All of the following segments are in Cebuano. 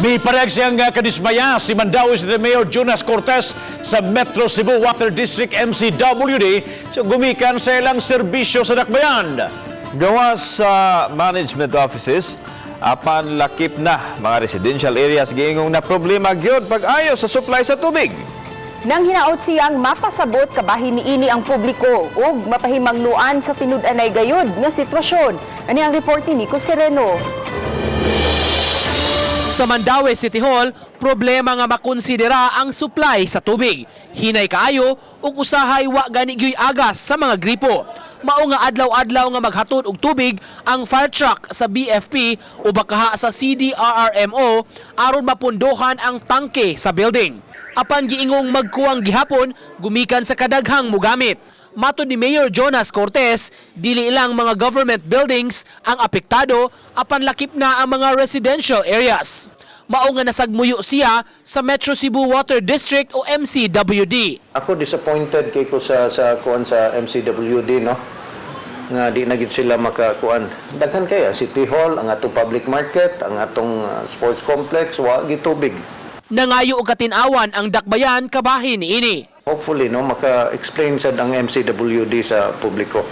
Miparehag siyang kadismaya si Mandaue City Mayor Jonas Cortes sa Metro Cebu Water District, MCWD, sa gumikan sa ilang serbisyo sa dakbayan. Gawas sa management offices, apan lakip na mga residential areas giingong na problema gyud pag-ayo sa supply sa tubig. Nang hinaot siyang mapasabot kabahin niini ang publiko ug mapahimangnuan sa tinud-anay gayud nga sitwasyon. Ani ang report ni Nico Sereno. Sa Mandaue City Hall, problema nga makonsidera ang supply sa tubig. Hinay kaayo ug usahay wa gani gyuy agas sa mga gripo. Mao nga adlaw-adlaw nga maghatod og tubig ang fire truck sa BFP o bakaha sa CDRRMO aron mapundohan ang tangke sa building. Apan giingong magkuwang gihapon gumikan sa kadaghang mugamit. Matod ni Mayor Jonas Cortes, dili lang mga government buildings ang apektado apan lakip na ang mga residential areas. Mao nga nasagmuyo siya sa Metro Cebu Water District o MCWD. Ako, disappointed kay ko sa kuan sa MCWD, no, nga di na gid sila makakuan. Daghan kaya City Hall, ang atong public market, ang atong sports complex, wa gitubig. Nangayo og katinawan ang dakbayan kabahin niini. Hopefully, no, maka-explain sad ang MCWD sa publiko.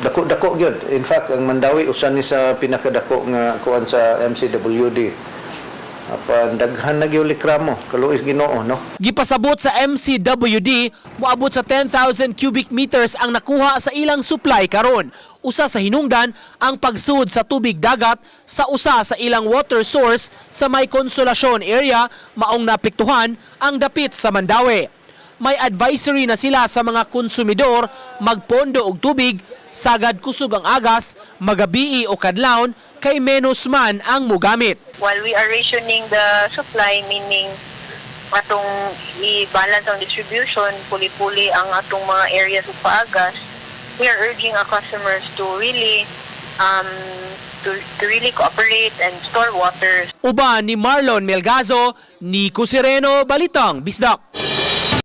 Dako dako gyud. In fact, ang Mandaue usa ni sa pinakadako nga kuan sa MCWD. Apan daghan na gyud reklamo, kaluoy Ginoo, no. Gipasabot sa MCWD, moabot sa 10,000 cubic meters ang nakuha sa ilang supply karon. Usa sa hinungdan ang pagsud sa tubig dagat sa usa sa ilang water source sa may Consolacion area, maong naapektuhan ang dapit sa Mandaue. May advisory na sila sa mga konsumidor magpondo og tubig sagad kusog ang agas, magabii o kadlawon kay menos man ang mugamit. While we are rationing the supply, meaning atong i-balance ang distribution, puli-puli ang atong mga areas ug paagas, we are urging our customers to really cooperate and store water. Uban ni Marlon Melgazo, Nico Sereno, Balitang Bisdak.